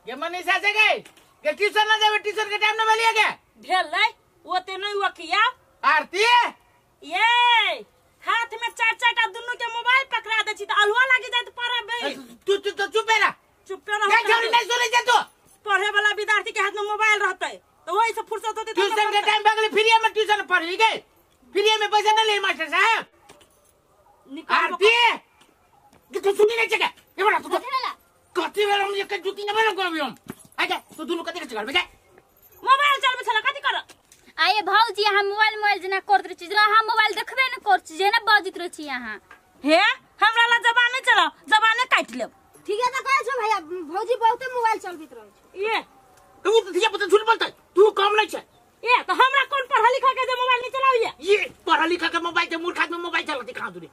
गे मनीषा से गई गे ट्यूशन ना जाबे, ट्यूशन के टाइम ना भेलिए गे। भेलै ओते नै वकिया। आरती ये हाथ में चार चार टा दुन्नू के मोबाइल पकड़ा दे छी त अलुआ लागि जात पढ़बे। तू तू तो चुप रह, चुप रह। गे छोरी नहीं सुनै छै तू। पढ़े वाला विद्यार्थी के हाथ में मोबाइल रहतै त ओहि से फुर्सत होतै। ट्यूशन के टाइम भगले फ्री में ट्यूशन पढ़ी गई, फ्री में पैसा न ले मास्टर साहब। आरती गे तू सुनी नहीं छै गे, ए बड़ा तू कथी भेल? हम एक जूती न भेल कभी हम। आगे तू दुनू कथी के करबे गे? मोबाइल चलबे छला कथी कर? आये भौजी अहाँ मोबाइल मोबाइल जेना करत रहै छी, जेना अहाँ मोबाइल देखबे न करत छी, जेना बजैत रहै छी अहाँ। हे हमरा ला जबाने चलाओ, जबाने काटि लेब। ठीक है त कहै छौ भैया, भौजी बहुते मोबाइल चलबैत रहै छै। ये तू त धिया पुता झूठ बोलतै, तू कम नै छै। ए त हमरा कोन पढ़ा लिखा के जे मोबाइल नहीं चलाबिए? ये पढ़ा लिखा के मोबाइल के मूर्ख आदमी मोबाइल चलाते कहां दूरी।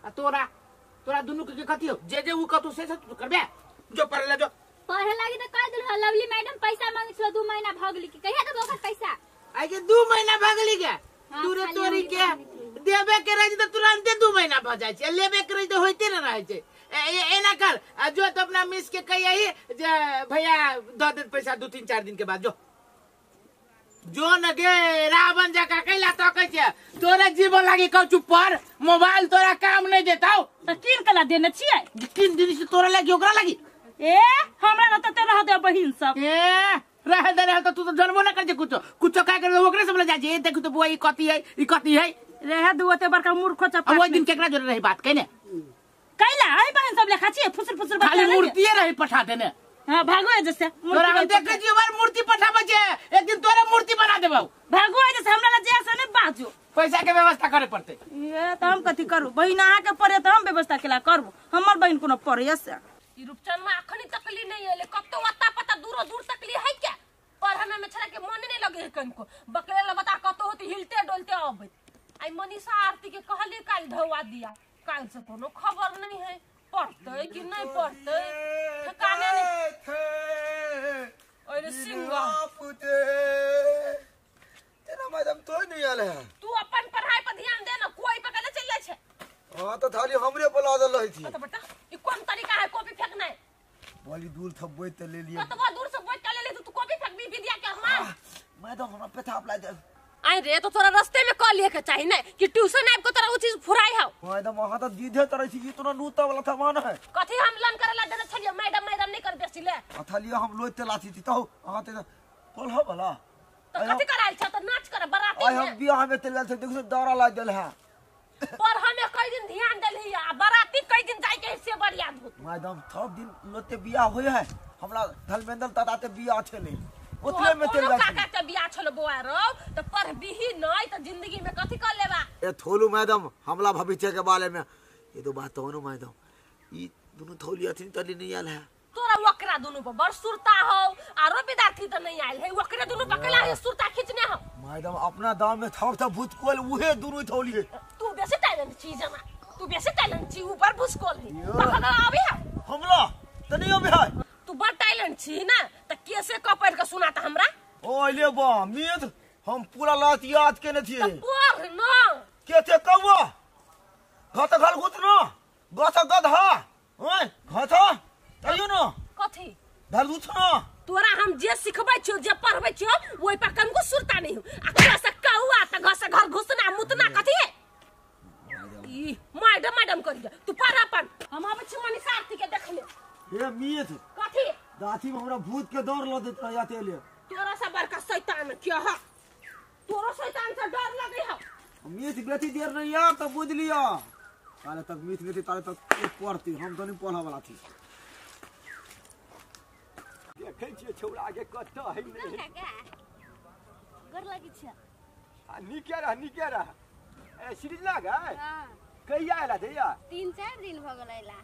आ तोरा तोरा दुनू के कथी हो? जे जे उ कतौ से तू करबे जो पढ़े ला जो पढ़े लागी त कह देलु लवली मैडम पैसा मांगे छलो, 2 महीना भ गेली कि कहिया देबो ओकर पैसा? आइ के 2 महीना भ गेली के तोरे तोरी के देबे के रही त तुरंते 2 महीना भ जाइ छै, लेबे के रही त होइते न रहै छै। एना कर आ जो त अपना मिस के कहियै जे भैया the they पैसा 2-3-4 दिन के बाद। जो जो न गे रावण जका कैला तकै छै तोरा जीवन लागी कहू चुप पर मोबाइल तोरा काम नहीं देताउ त किन कला देने छियै? किन दिन से तोरा लागी ओकरा लागी? ए हमरा रहत ते रह दे बहिन सब। ए रह दे रह त तू त जनबो न कर जे कुछो कुछो का कर ओकरे सब ले जा जे देखू त बुआ ई कथी है ई कथी है। रह दू ओते बड़का मूर्ख चपा। ओइ दिन केकरा जोरे रही बात कइने कैला आई बहिन सब लेखा छियै फुसर फुसर खाली मूर्तिए रही पठा देने। हां भागो ए जैसे तोरा हम देखे छियो बार मूर्ति पठाबै छै, एक दिन तोरा मूर्ति बना देबौ। भागो ए जैसे हमरा ला जे से नै बाजो। पैसा के व्यवस्था करे पड़तै। ए त हम कथी करू बहिन अहाँ के पड़े त हम व्यवस्था केला करबो, हमर बहिन कोनो पड़े से। ई रूपचन में अखनी तकली नहीं एले, कतो अत्ता पता दूरो दूर तकली है क्या? पढ़ने में छड़ा के मन नहीं लगे है कनको, बकरे ला बता कतो होती हिलते डोलते आबे। आई मनीषा आरती के कहली काल धोवा दिया, काल से कोनो खबर नहीं है, पढ़ते कि नहीं पढ़ते ठिकाने नहीं। अरे सिंगा तेरा मैडम तो नहीं आले है। तू अपन पढ़ाई पर ध्यान दे ना, कोई पर कले चल जाय छै। हां तो थाली हमरे बोला देल रही थी। तो बेटा ई कोन तरीका है कॉपी फेंकना? बोली दूर था बोई त ले लिए। कतबो दूर से बोई त ले ले तू कॉपी फेंकबी विद्या के हमार। मैडम हमरा पेथाप ला दे। आई रे तो तोरा रास्ते में कह लिए के चाही नै कि ट्यूशन आब के तोरा उ चीज फुराई हौ। मैडम वहां त दीधे तरह छी इतना नूता वाला सामान है। कथी हम लन करेला देने छलियै? मैडम मैडम नहीं कर बेसी ले। अथलिया हम लोई तेलाथी थी तो अहां ते पढ़ वाला तो कथी कराइल छ? त नाच कर बराती में। आई हम बियाह में तेल से देखो दौरा ला गेल है। पर हमें कई दिन ध्यान देलही आ बराती कई दिन जाय के से बढ़िया धूत। मैडम सब दिन लोते बियाह होय है, हमरा धर्मेंद्र दादा ते बियाह छले ओतले में तेल काका के बियाह छलो बौआ रौ त पढ़बीही नै त जिंदगी में कथी कर लेबा? ए थोलू मैडम हमला भविष्य के बारे में ये तो बात हो न मैडम, ई दोनों थोली अथिन तली नहीं आयल है। तोरा ओकरा दोनों पर बड़ सुरता हो, आरो विद्यार्थी त नहीं आयल है, ओकरे दोनों पकड़ा है सुरता खींचने हो। मैडम अपना दाम में थप था भूतकोल उहे दोनों थोली है। तू बेसी टैलेंट छी जमा, तू बेसी टैलेंट छी ऊपर भूसकोल है पकड़ा आबे है हमला त नहीं आबे है। तू बड़ टैलेंट छी ना त कैसे क पढ़ के सुनाता हमरा? ओ ले बा मीत हम पूरा लात याद केने छियै। त पढ़ न के थे कौवा घत घल घुत न गथ गधा ओए घथ तैयो न कथी धल घुत न। तोरा हम जे सिखबै छियो जे पढ़बै छियो ओइ पर कनको सुरता नहीं हो। आ तोरा से कौवा त घर से घर घुसना मुतना कथी है? ई मैडम मैडम करिया तू पढ़ अपन, हम आबै छी मनीषा आरती के देखले। हे मीत कथी दाथी में हमरा भूत के डर ल देत रह जाते ले। तोरा से बड़का शैतान के ह, तोरा शैतान से डर लगे ह। मीत बेटी देर नहीं यार त बुझ लिया ताले तक मीत बेटी ताले तक पढ़ती हम तो नहीं पढ़ा वाला थी। देखै छियै छौड़ा के कत है नहीं गोर लगै छै। आ नीके रह नीके रह। ए सृजना गै हां कहिया आइला दैया? 3-4 दिन भ गेल आइला।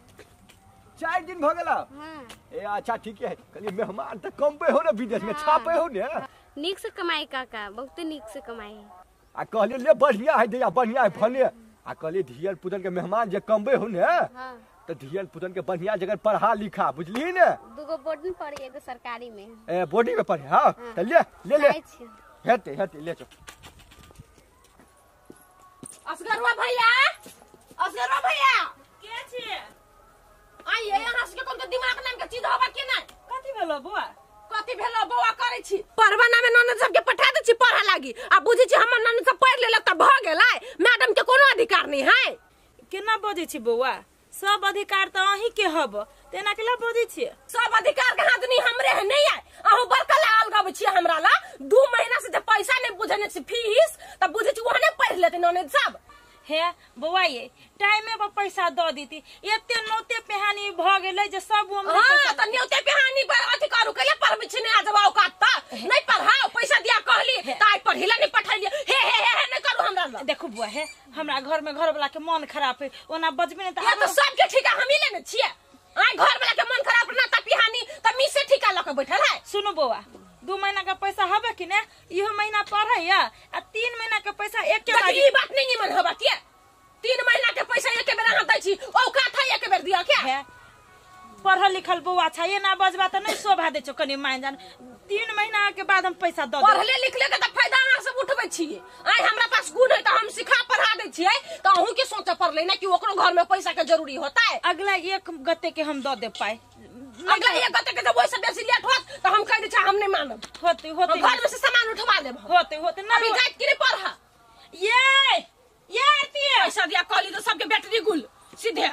4 दिन भ गेल? हां। ए अच्छा ठीक है, कहलिए मेहमान त कमबै हो ने विदेश में छापे हो ने। नीक से कमाई काका, बहुत नीक से कमाई। आ कहलिए ले बढ़िया है दैया बढ़िया है फले। आ कहलिए धियल पुतन के मेहमान जे कमबै हो ने। हां। त धियल पुतन के बढ़िया जगह पढ़ा लिखा बुझली ने। दूगो बोर्डिंग पढ़ी एगो सरकारी में। ए बोर्डिंग में पढ़े? हां त ले ले ले हेते हेते ले चल। असगरवा भैया, असगरवा भैया के छी? आइए यहाँ से कोन के दिमाग ना करै छी पढ़वा नामे ननद सब के पठा दै छी पढ़ा लागी आ बुझै छी हमर ननद सब पढ़ लेलक त भ गेलै मैडम के कोनो अधिकार नहीं है केना बजै छी बौआ सब अधिकार त अहीं के हब तेना केला बजै छी सब अधिकार के हाथ नहीं हमरे है नहीं है अहू बड़का लागल गबै छी हमरा ला 2 महीना से जे पैसा नहीं बुझने छी फीस त बुझै छी ओहने पढ़ लेते ननद सब हे बौआ ये टाइमे पर पैसा the देती एते नौते पेहानी भ गेलै जे सब हमरे हां त न्योते पेहानी पर अथि करू केले पढ़बै छी नहीं आ जब औकात त नहीं पढ़ाओ पैसा दिया कहली त आइ पढ़िला नहीं पठैली हे हे हे हे नहीं करू हमरा ला देखू बुआ हे हमरा घर में घर वाला के मन खराब है ओना बजबे नहीं त ये तो सबके ठिका हम ही लेने छिए आइ घर वाला के मन खराब ना त पिहानी त मी से ठिका ल के बैठल है सुनु बौआ 2 महीना का पैसा हबे कि ने इहो महीना पढ़ै या आ 3 महीना के पैसा एक के बाद ई बात नहीं मन हबा के 3 महीना के पैसा एक बेर अहाँ दै छी औकात है एक बेर दिया के है पढ़ल लिखल बौआ छै ये ना बजबा त नहीं शोभा दै छौ कनी मान जान 3 महीना के बाद हम पैसा the they पढ़ले लिखले के त फायदा अहाँ सब उठबै छियै आइ हमरा पास गुण है त हम सिखा पढ़ा दै छियै त अहूं के सोचे पड़लै ना कि ओकरो घर में पैसा के जरूरी होता है अगला एक गते के हम the they पाए अगला एक गते के जब ओइसे बेसी लेट होत त हम कह दै छी हम नहीं मानब होते होते घर में से सामान उठवा लेब होते होते ना अभी जाइत कि नहीं पढ़ा ये आरती पैसा दिया कहली त सबके बैटरी गुल सीधे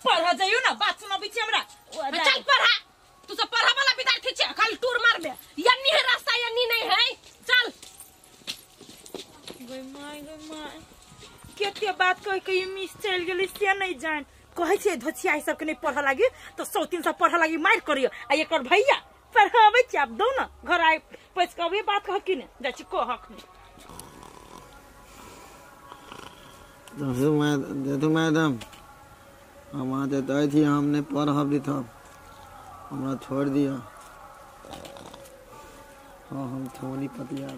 पढ़ा जाइयो ना बात सुनाबै छी हमरा चल पढ़ा तू सब पढ़ा वाला विद्यार्थी छे खाली टूर मारबे यन्नी है रास्ता यन्नी नहीं है चल गई my केते बात कह के ई मिस चल गेलै से नहीं जान कहै छै धोछिया सब के नहीं पढ़ा लागी तो 103 सब पढ़ा लागी मार करियो आ एकर भैया पढ़ाबै छी आब दौ ना घर आइ पैस कबे बात कह कि ने जाइ छी कह अखनी देखू मैडम हम अहाँ दै छी हम नहीं पढ़ब लिखब हमरा छोड़ दिअ हाँ हम थोड़ी पतियाब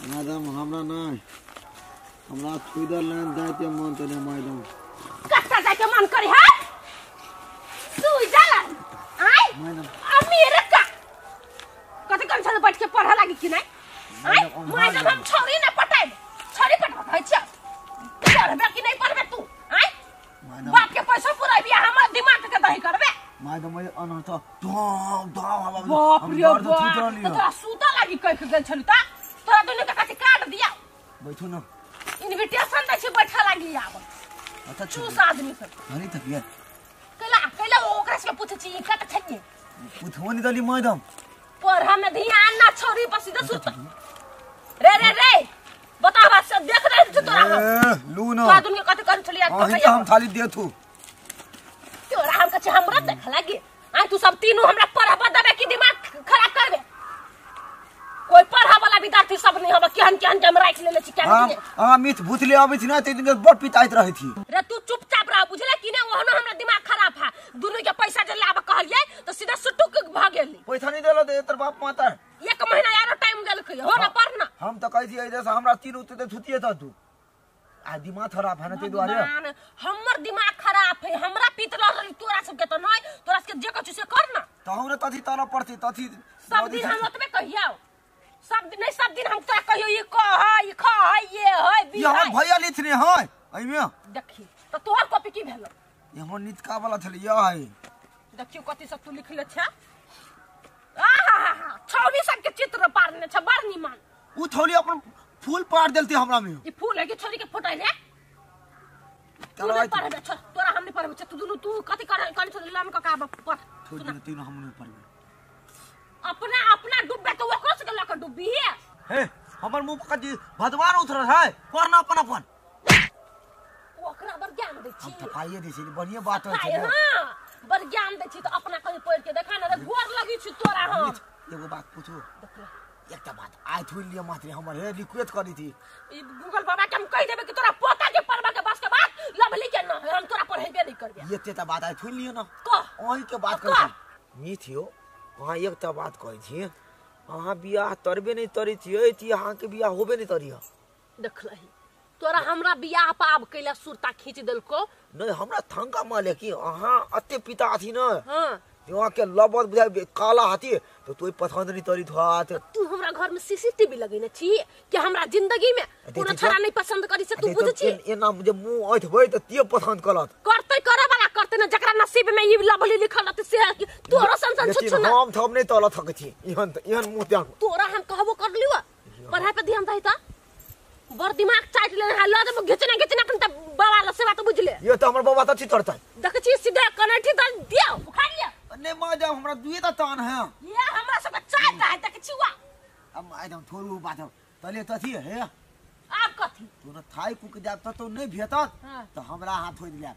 मैडम हमरा नहीं हमरा स्विट्जरलैंड जाइके मन करे मैडम कत्ता जाइके मन करे है स्विट्जरलैंड आइ मैडम अमेरिका कते कम छल बैठ के पढ़ा लागी कि नहीं आइ मैडम हम छोरी ना पटाइब छोरी पटाबै छ पढ़बे कि नहीं पढ़बे तू आइ बाप के पैसा पुराबी हमर दिमाग के दही करबे मैडम अनर्थ धाम धाम हवा बाप रे बाप तोरा सुता लागी कह के गेल छलु ता तोरा दुनु के कथि काट दिया बैठू ना इनविटेशन दै छी बैठा लागी आब अच्छा चूस आदमी सब अरे तबियत कैला कैला ओकरा से पूछै छी कत छै पूछो नहीं दली मैडम पढ़ा में ध्यान ना छोरी पर सीधा सुत रे रे रे बता बात से देख रहे छी तोरा हम लू ना तोरा दुनु के कथि कर छलिया अहीं हम थाली देथू तोरा हम कछ हमरा देख लागी आ तू सब तीनों हमरा पढ़ाबा देबे कि दिमाग खराब करबे कोई पढ़ा वाला विद्यार्थी सब नहीं हम केहन केहन के हम राख लेले छी केहन हम हां मिथ भूत ले आबै छी ना ते दिन बड़ पिताइत रहै छी रे तू चुपचाप रह बुझला कि ने ओहनो हमरा दिमाग खराब है दुनु के पैसा जे लाब कहलियै त सीधा सुटुक भ गेली पैसा नहीं देलो ते एतर बाप माता एक महीना यारो टाइम गेलकै हो ना पढ़ ना हम त कहै छी एइ से हमरा तीन उते छुतिए त तू आ दिमाग खराब है ना ते दुआरे हमर दिमाग खराब है हमरा पीत रहल तोरा सब के त नहीं तोरा सब के जे कछु से कर ना त हमरा तथी तरह पड़ती तथी सब दिन हम ओतबे कहियाओ सब दिन नहीं सब दिन हम तोरा कहियो ई कह ई खा ये है बी ये हमर भैया लिखने है एमे देखी त तोहर कॉपी की भेलो ये हमर नितका वाला छल ये है देखियो कथि सब तू लिखले छ आहा छौरी सब के चित्र पारने छ बड़ निमन उ थौली अपन फूल पार देलती हमरा में ई फूल है कि छोरी के फोटो है तू नहीं पढ़बे छ तोरा हम नहीं पढ़बे छ तू दुनु तू कथि कर कर छ लाम का पढ़ छोड़ तीनों हम नहीं पढ़बे अपना अपना डूबे तो ओकरो से लक डूबी है हे हमर मुंह पर कथि भगवान उतरल है पढ़ना अपन अपन ओकरा बड़ ज्ञान दै छी हम थपाइए दै छी बढ़िया बात होइ छै हां बड़ ज्ञान दै छी त अपना कहीं पढ़ के देखा ना रे गोर लगी छी तोरा हम एगो बात पूछू एकटा बात आइ थोड़ लिया मात्र हमर हे रिक्वेस्ट करी थी ई गूगल बाबा के हम कह देबे कि तोरा पोता के पढ़बा के बस के बात लवली के न हम तोरा पढ़ेबे नहीं करबे एते त बात आइ थोड़ लिया ना कह ओही के बात करै छी मीठ यो अहाँ एकटा बात कहै छी अहाँ बियाह तरबे नहीं तरी छियै ती अहाँ के बियाह होबे नहीं तरी देखलही तोरा हमरा बियाह पर आब कैला सुरता खींच देलको नहीं हमरा थंका माले कि अहाँ अते पिता अथी न हां वहाँ के लबत बुझाय काला हाथी तो तू पसंद नहीं तरी थोत तू हमरा घर में सीसीटीवी लगेने छी कि हमरा जिंदगी में कोनो छोरा नहीं पसंद करी से तू बुझ छी एना जे मुंह ऐठबै त ते पसंद करत करतै करे वाला करतै न जकरा नसीब में ई लवली लिखल रहते से तोरो सन सन लेकिन छुछु ना हम थब नहीं तोला थक छी इहन इहन मुंह त्याग तोरा हम कहबो कर लियो पढ़ाई पे ध्यान दही त बड़ दिमाग चाट ले है ल जब घिचना घिचना कन त बाबा ल से बात बुझ ले ये तो हमर बाबा त चितरतै देख छी सीधे कनठी द दियो उखाड़ लियो नहीं मां जाओ हमरा दुए त तान है ये हमरा सब चाट है देख छी वा अब एकदम थोड़ू बात तले तथी है आप कथी तू न थाई कुक जाब त तो नहीं भेटत त हमरा हाथ होइ दिला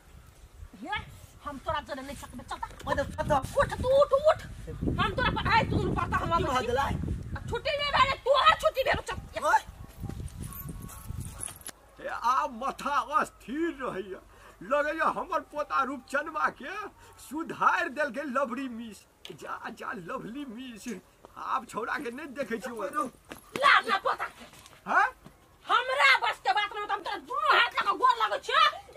ये हम तोरा जने नहीं सकबे चलता मतलब चलता उठ तू उठ उठ हम तोरा पढ़ाई तू पढ़ता हम की भऽ गेलै छुट्टी नहीं भेले तोहर छुट्टी भेल चल आ माथा अस्थिर रहैया लगैया हमर पोता रूपचनमा के सुधार देलकै लवली मिस जा जा लवली मिस आब छौड़ा के नहीं देखै छी ला ना पोता हां हमरा बस के बात न हम तोरा दुनू हाथ लगा गोर लगै छ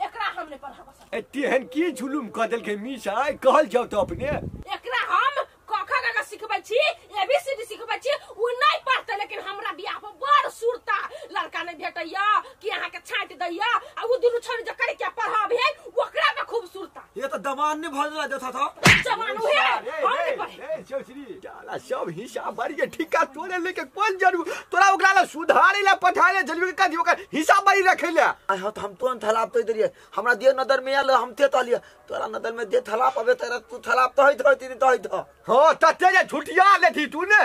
एकरा हम नहीं पढ़ाब ए तेहन की जुलुम क देलकै मिस आइ कहल जाउ त अपने एकरा हम क ख ग ग सिखबै छी एबीसीडी सिखबै छी उ नहीं पढ़तै लेकिन हमरा बियाह पर बड़ सुरता लड़का नहीं भेटैया कि अहाँ के छांट दैया आ उ दुनू छोरी जे करे के पढ़ाब है ओकरा में खूब सुरता ये तो दमान नहीं भऽ गेलै देखा था जवान उहे हम नहीं पढ़े ए चौधरी साला सब हिसाब बारी के ठिका तोरे लेके कोन जरूर तोरा ओकरा ला सुधारे ला पठाए जलबी के कथी ओकर हिसाब बारी रखै ला आ हां त हम तुरंत थलाप तो दरिए हमरा दियो नदर में आल हम थे तलिए तोरा नदर में दे थलाप अबे तेरा तू थलाप त होइत होइत त होइत हां तते जे छुटिया लेथी तू ने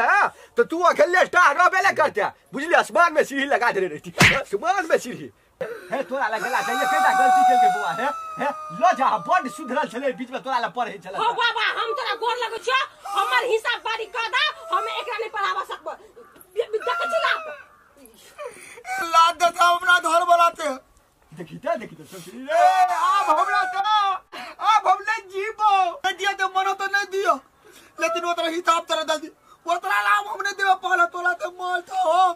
तो तू अकेले स्टार रहबे ले करते बुझली आसमान में सीढ़ी लगा देने रहती आसमान में सीढ़ी हे तोरा लगला चाहिए केटा गलती केल के बुआ हे हे ल जा बड सुधरल छले बीच में तोरा ला पढ़े छले हो बाबा हम तोरा गोर लगै छ हमर हिसाब बारी क दा हम एकरा नहीं पढ़ावा सकब देख छी ला ला देता हमरा घर बनाते देखी त चौधरी रे आब हमरा त आब हम नहीं जीबो नहीं दिया तो मनो तो नहीं दियो लेकिन वो तोरा हिसाब तोरा दल दी वो तोरा लाभ हम नहीं देबे पहला तोला तो माल तो हम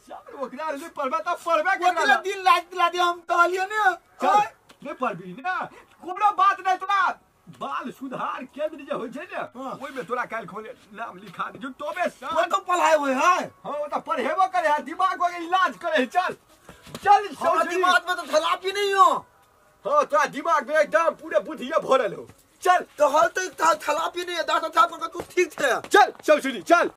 चल ओकरा ले पढ़बे त पढ़बे वो केना दिन लाज दिला दिया हम तलिए ने चल नहीं पढ़बी ना कोनो बात नहीं तोरा बाल सुधार केंद्र जे होइ छै ने ओइ में तोरा काल्हि खोले नाम लिखा दे जो तोबे वो तो पढ़ाई होय है हां वो त पढ़ेबो करे है दिमाग के इलाज करे है चल चल हमरा दिमाग में तो थलापी नहीं हो हां तोरा दिमाग में एकदम पूरे बुद्धिया भरल हो चल तो हल तो थलापी नहीं है दादा साहब तू ठीक है चल चौधरी चल।